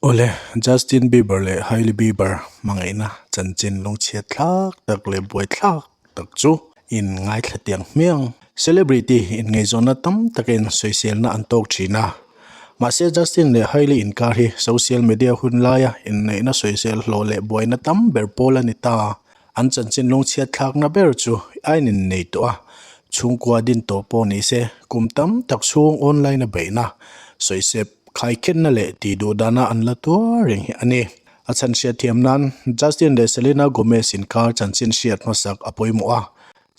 Awle, Justin Bieber leh Hailey Bieber hmangaihna chanchin lungchhiat thlak tak leh buaithlak tak chu in ngaithla tiang hmiang. Celebrity inngaihzawnna tam takin sawiselna an tawk thin a. Mahse Justin leh Hailey inkar hi social media hun laia inneihna sawisel hlawh leh buaina tam ber pawl a ni ta. An chanchin lungchhiat thlakna ber chu a in nei tawh a, chhungkua din tawh pawh ni se, kum tam tak chhung online a beihna, sawisep, khaikhenna leh tih duh dana an la tuar reng hi a ni. A chhan hriat thiam nan Justin leh Selena Gomez inkar chanchin hriat hmasak a pawimawh a.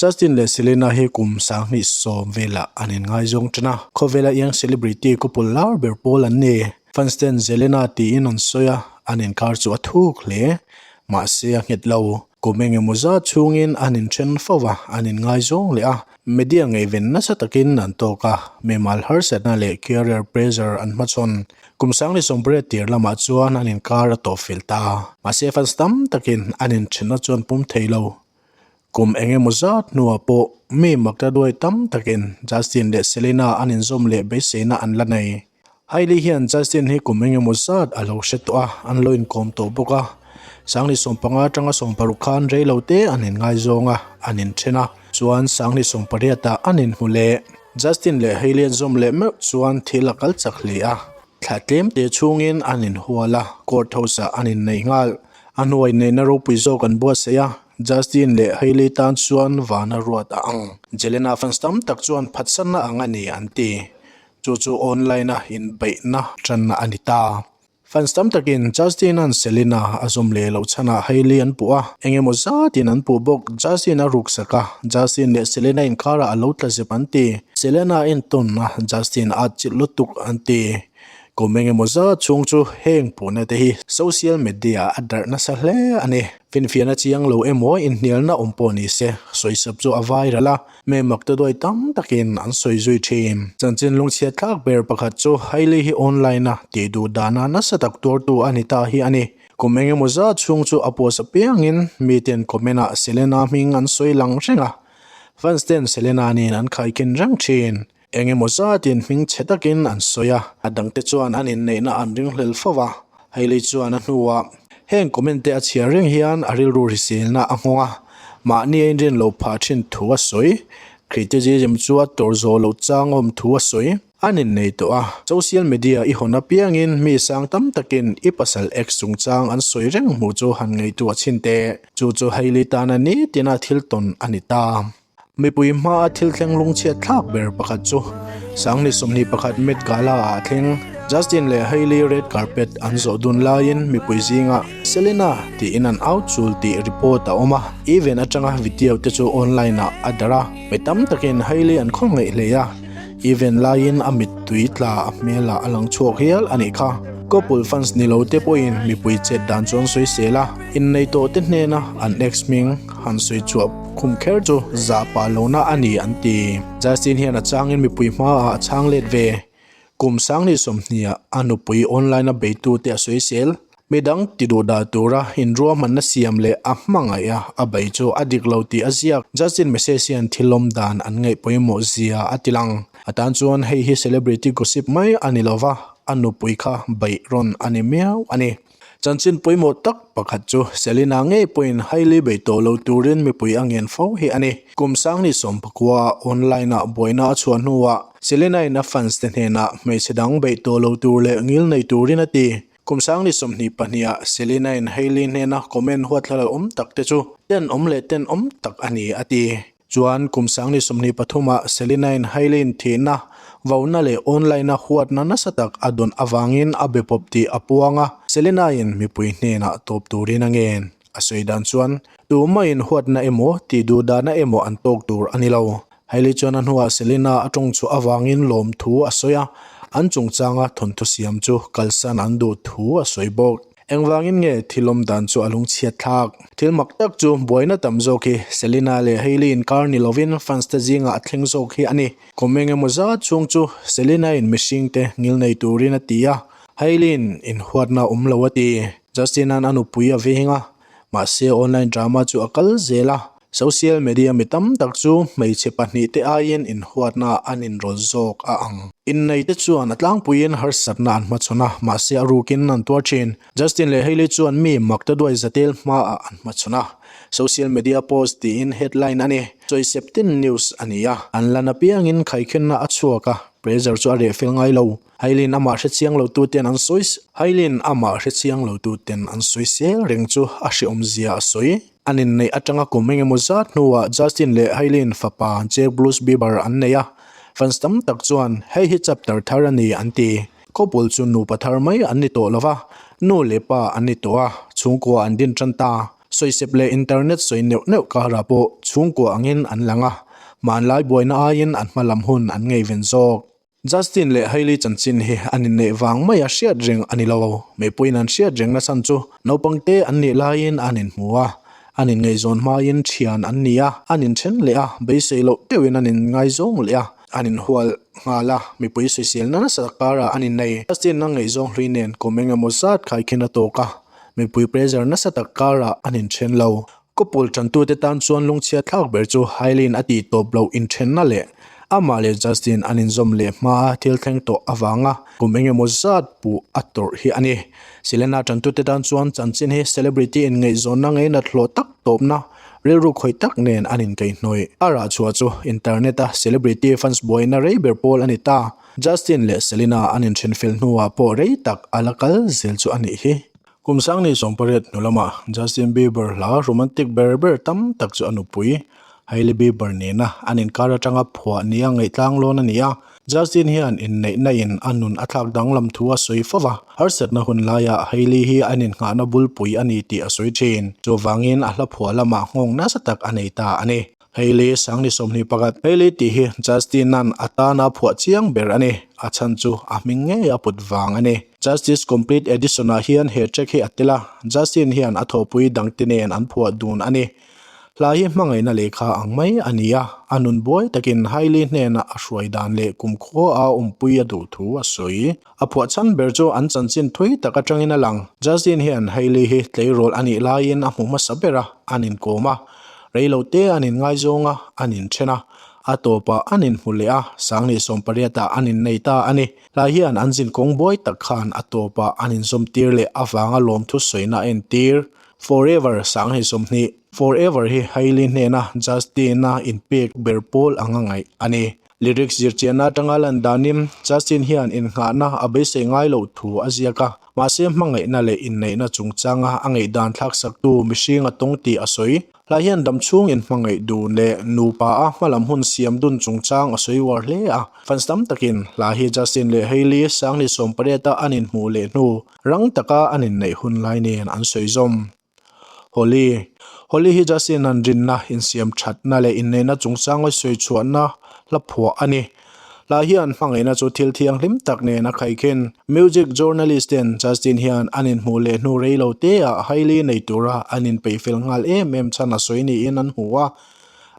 Justin leh Selena hi kum 2010 velah an inngaizawng tan a, khawvela iang celebrity couple lar ber pawl an ni. Fans ten Zelena tiin an sawi a, an inkar chu a thuk hle. Mahse a nghet lo. Kum engemaw zat chhungin an inthen fo va, an inngaizawng leh a. Media ngaihven nasa takin an tawk a, mimal harsatna leh career pressure an hmachhawn. Kum 2008 tir lamah chuan an inkar a tawp fel ta. Mahse fans tam takin an inthenna chuan pum thei lo. Kum engemaw zat hnuah pawh mi makta duai tam takin Justin leh Selena an inzawm leh beiseina an la nei. Hailey hian Justin hi kum engemaw zat a lo hre tawh a, an lo inkawm tawh bawk a. 2015 atanga 16 khan rei lo te an inngaizawng a, an inthen a, chuan 2018 ah an inhmu leh. Justin leh Hailey an zawm leh meuh chuan thil a kal chak hle a, thla tlem te chhungin an inhual a, court house ah an innei nghal. A hnuai neihna ropui zawk an buatsaih a, Justin leh Hailey tan chuan vana ruat a ang. Jelena fans tam tak chuan phatsanna ang a ni an ti. Chu chu online a inbeihna tanna a ni ta. Fans tam takin Justin-a'n Selena a zawm leh loh chhanah Hailey an puh a, eng emaw zatin an puh bawk. Justin a ruksak a, Justin leh Selena inkarah a lo tla zep an ti. Selena a entawn a, Justin a atchilh lutuk an ti. Kum eng emaw zat chhung chu heng puhna te hi social media a darh nasa hle a ni. Finfiahna chiang lo emaw inhnialna awm pawh ni se, sawisap chu a viral a, Hmelmak te duai tam takin an sawi zui thin. Chanchin lungchhiat thlak ber pakhat chu Hailey hi online a tih duh dana nasa tak tuartu a ni ta hi a ni. Kum eng emaw zat chhung chu a post apiangin miten comment ah Selena hming an sawi lang reng a, fans ten Selena nen an khaikhin reng thin. Eng emaw zatin hming chhe takin an sawi a, a dangte chuan an inneihna an ringhlel fo va. Hailey chuan a hnuah heng comment te a chhiar reng hian a rilru hriselna a nghawng a, mahni a inrin lo phah thin thu a sawi. Criticism chu a tawrh zawh loh chang awm thu a sawi. An innei tawh a, social media i hawn apiangin mi sang tam takin i pasal ex chungchang an sawi reng hmuh chu han ngaihtuah chhin teh. Chu chu Hailey tana nitina thil tawn a ni ta. Mipui hmaa thil thleng lungchhiat thlak ber pakhat chu 2021 Met Gala ah a thleng. Justin leh Hailey red carpet an zawh dun laiin mipui zingah Selena tiin an au chul tih report a awm a, event atanga video te chu online ah a darh a, mi tam takin Hailey an khawngaih hle a, event laiin a mittui tla a hmelah a lang chhuak hial a nih kha. Couple fans ni lo te pawhin mipui chet dan chu an sawisel a, innei tawh te hnena an ex hming han sawi chhuah Khum kher chu zah pah lohna a ni an ti. Justin hian a changin mipui hmaah a chhang let ve. Kum 2020 ah a nupui online a beitute a sawisel. Midang ti duh dah tura inruahmanna siam leh a hmangaih a a bei chu a dik lo tih a ziak. Justin message hian thil awm dan an ngaih pawimawh zia a ti lang. A tan chuan hei hi celebrity gossip mai a ni lova, a nupui kha beih rawn a ni miau a ni. Chanchin pawimawh tak pakhat chu Selena ngei pawhin Hailey bei tawh lo turin mipui a ngen fo hi a ni. Kum 2019 online ah buaina a chhuah hnuah Selena in a fans te hnenah hmeichhe dang beih tawh lo tur leh ngil nei turin a ti. Kum 2022 ah Selena in Hailey hnena comment huatthlala awm tak te chu tenawm leh tenawm tak a ni a ti. Chuan kum 2023 ah Selena in Hailey in thihna, vauna leh online a huatna nasa tak a dawn avangin a be pawp tih a puang a, Selena in mipui hnenah tawp turin a ngen. A sawi dan chuan, tumah in huatna emaw tih duh dahna emaw an tawk tur a ni lo. Hailey chuan a hnuah Selena a tawng chhuah avangin lawmthu a sawi a, an chungchanga thawnthu siam chu kalsan an duh thu a sawi bawk. Engvangin nge thil awm dan chu a lungchhiat thlak? Thil mak tak chu buaina tam zawk hi Selena leh Hailey inkar ni lovin fans te zingah a thleng zawk hi a ni. Kum eng emaw zat chhung chu Selena in mihring te ngil nei turin a ti a, Hailey in inhuatna awm lo a ti. Justin an a nupui a veng a, mahse online drama chu a kal zel a. Social media mi tam tak chu hmeichhe pahnihte aiin inhuatna an inrawlh zawk a ang. Inneite chuan a tlangpuiin harsatna an hmachhawn a, mahse a rukin an tuar thin. Justin leh Hailey chuan mi makta duai zatel hmaah an hmachhawn a. Social media post tiin headline a ni. Sawisep tin news a ni a. An lan apiangin khaikhenna a chhuak a, pressure chu a reh fel ngai lo. Hailey-in amah hrechiang lo tuten an sawi Hailey-in amah hrechiang lo tuten an sawisel reng chu a hreawmzia a sawi. An inneih atanga kum engemaw zat hnuah Justin leh Hailey-in fapa Jake Bruce Bieber an nei a, fans tam tak chuan hei hi chapter thar a ni an ti. Couple chu nupa thar mai an ni tawh lova, nu leh pa an ni tawh a, chhungkua an din tan ta. Sawisep leh internet sawi neuh neuh karah pawh chhungkua angin an lang a, hmanlai buaina aiin an hma lam hun an ngeiven zawk. Justin leh Hailey chanchin hi an inneih vang maia hriat reng a ni lo. Mipuiin an hriat reng nachhan chu naupangte an nih laiin an inhmu a, an inngaihzawn hmain thian an ni a, an inthen leh a, beisei loh deuhin an inngaizawng leh a, an inhual nghal a, mipui sawiselna nasa tak karah an innei. Justin a ngaihzawng hlui nen kum engemaw zat khaikhin a tawk a, mipui pressure nasa tak karah an inthen lo. Couple tantute tan chuan lungchhia thlak ber chu Hailey-in a tih tawp loh inthenna leh amah leh Justin an inzawm leh hmaa thil thleng tawh avanga kum engemaw zat puh a tawrh hi a ni. Selena tantute tan chuan chanchin hi celebrity inngaihzawnna ngeinat hlawh tak tawpna rilru khawih tak nen an inkaihhnawih. A rah chhuah chu internet-a celebrity fans buaina rei ber pawl a ni ta. Justin leh Selena an inthen fel hnuah pawh rei tak a la kal zel chu a nih hi. Kum Sangni 18 hnu lamah Justin Bieber hla romantic ber ber tam tak chu a nupui Hailey Bieber nena an inkar atanga phuah nia ngaihtlang lawn a ni a. Justin hian inneihna in a nun a thlak danglam thu a sawi fo va, harsatna hun laiah Hailey hi an innghahna bulpui a ni tih a sawi thin. Chuvangin a hla phuah lamah nghawng nasa tak a nei ta a ni. Hailey Sangni 21, Hailey tih hi Justin-a'n a tana phuah chiang ber a ni. A chhan chu a hming ngei a put vang a ni. Justice Complete Edition-ah hian he track hi a tel a, Justin hian a thawhpui dangte nen an phuah dun a ni. Hla hi hmangaihna lehkha ang mai a ni a, a nun buai takin Hailey hnena a hruai dan leh kumkhua a awmpui a duh thu a sawi. A phuah chhan ber chu an chanchin thui tak atangin a lang. Justin hian Hailey hi tleirawl a nih laiin a hmu hmasa ber a, an inkawm a. Reilo te an inngaizawng a, an inthen a. A tawpah an inhmu leh a, Sangni 18 ah an innei ta a ni. Hlai hian an zinkawng buai tak khan a tawpah an inzawmtir leh avanga lawmthu sawina a entir. Forever Sangni 20, Forever hi Hailey hnena Justin-a inpek ber pawl anga ngaih a ni. Lyrics zirchianna atanga lan danin Justin hian innghahna a beisei ngai loh thu a ziak a, mahse hmangaihna leh inneihna chungchanga a ngaihdan thlaksaktu mihring a tawng tih a sawi. Hlai hian damchhung inhmangaih dun leh nupa a hmalam hun siam dun chungchang a sawi uar hle a. Fans tam takin hla hi Justin leh Hailey Sangni 18-a an inhmuh leh hnu rang taka an inneih hun lai nen an sawi zawm. Holi. Holi hi Justin an rinna, insiam thatna leh inneihna chungchanga sawi chhuahna hla phuah a ni. Hla hian hmangaihna chu thil thianghlim tak nen a khaikhin. Music journalist ten Justin hian an inhmuh leh hnu rei lo te ah Hailey nei tura an inpeih fel nghal em em chhan a sawi niin an hmu a.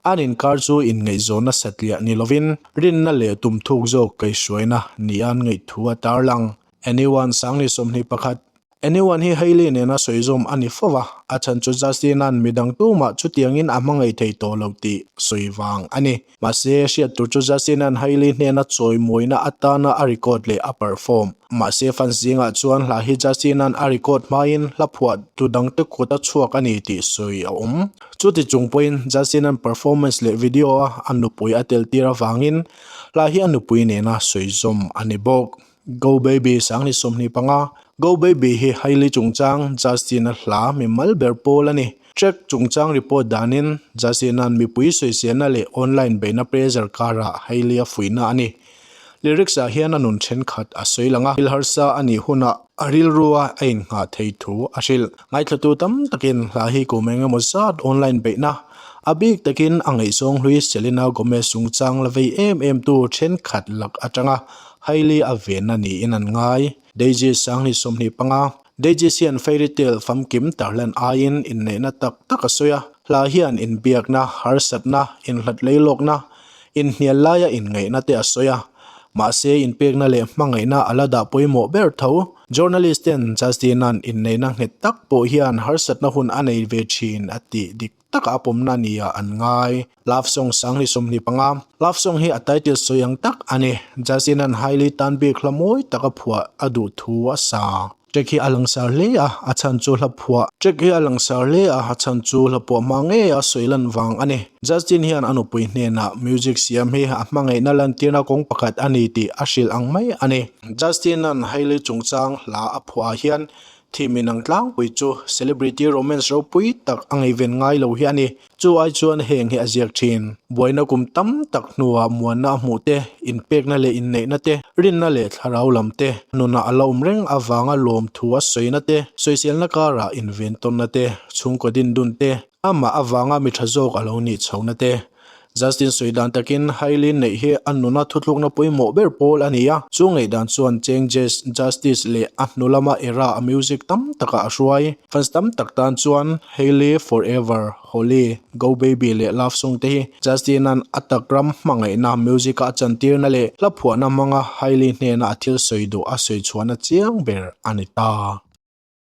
An inkar chu inngaihzawnna satliah ni lovin rinna leh tum thuk zawk kaihhruaina nia an ngaih thu a tarlang. Anyone Sangni 21. Anyone hi Hailey nena sawi zawm a ni fo va, a chhan chu Justin-a'n midang tumah chutiangin a hmangaih thei tawh lo tih sawi vang a ni. Mahse, hriat tur chu Justin-a'n Hailey hnena chawimawina atana a record leh a perform. Mahse, fans zingah chuan hla hi Justin-a'n a record hmain hla phuah tu dangte kut a chhuak a ni tih sawi a awm. Chuti chung pawhin Justin-a'n performance leh video-a a nupui a tel tir avangin hla hi a nupui nena sawi zawm a ni bawk. Go Baby Sangni 25, Go Baby hi Hailey chungchang Justin-a hla mimal ber pawl a ni. Track chungchang report danin Justin-a'n mipui sawiselna leh online beihna pressure karah Hailey a fuihna a ni. Lyrics-ah hian a nun thenkhat a sawi lang a, thil harsa a nih hunah a rilrua a innghah thei thu a hrilh. Ngaithlatu tam takin hla hi kum eng emaw zat online beihna a bik takin a ngaihzawng hlui Selena Gomez chungchang la vei em em tu thenkhat lak atanga Hailey a venna niin an ngai. Daisy Sangni 25, Daisy hian fairy tale famkim tarlan aiin inneihna tak tak a sawi a. Hla hian inbiakna, harsatna, inhlat leilawkna, inhnial laia inngaihna te a sawi a. Mahse, inpekna leh hmangaihna a la dah pawimawh ber tho. Journalist ten Justin-a'n inneihna nghet tak pawh hian harsatna hun a nei ve thin a tih dik. taka a pawmna nia an ngai. Love Song 2025, Love Song hi a title sawi ang tak a ni. Justin-a'n Hailey tan bik hla mawi taka phuah a duh thu a sa. Track hi a langsar hle a, a chhan chu hla phuah. Track hi a langsar hle a, a chhan chu hla phuah hma ngei a sawi lan vang a ni. Justin hian a nupui hnenah music siam hi a hmangaihna lantirna kawng pakhat a ni tih a hrilh ang mai a ni. Justin-a'n Hailey chungchang hla a phuah ah hian thih min ang tlangpui chu celebrity romance ropui tak a ngaihven ngai lo hi a ni. Chu ai chuan heng hi a ziak thin. Buaina kum tam tak hnuah muanna a hmuh te, inpekna leh inneihna te, rinna leh thlarau lam te, nunah a la awm reng avanga lawmthu a sawina te, sawiselna karah inven tawnna te, chhungkaw dindun te, amah avanga mi tha zawk a lo nih chhohna te. Justin sawi dan takin Hailey neih hi a nuna thuthlukna pawimawh ber pawl a ni a, chu ngaihdan chuan Cheng Jazz Justice leh a hnu lama era a music tam takah a hruai. Fans tam tak tan chuan Hailey Forever, Holly, Go Baby leh Love Song te hi Justin-a'n a tak ram hmangaihna music-a a chantirna leh hla phuahna hmanga Hailey hnena a thil sawi duh a sawi chhuahna chiang ber a ni ta.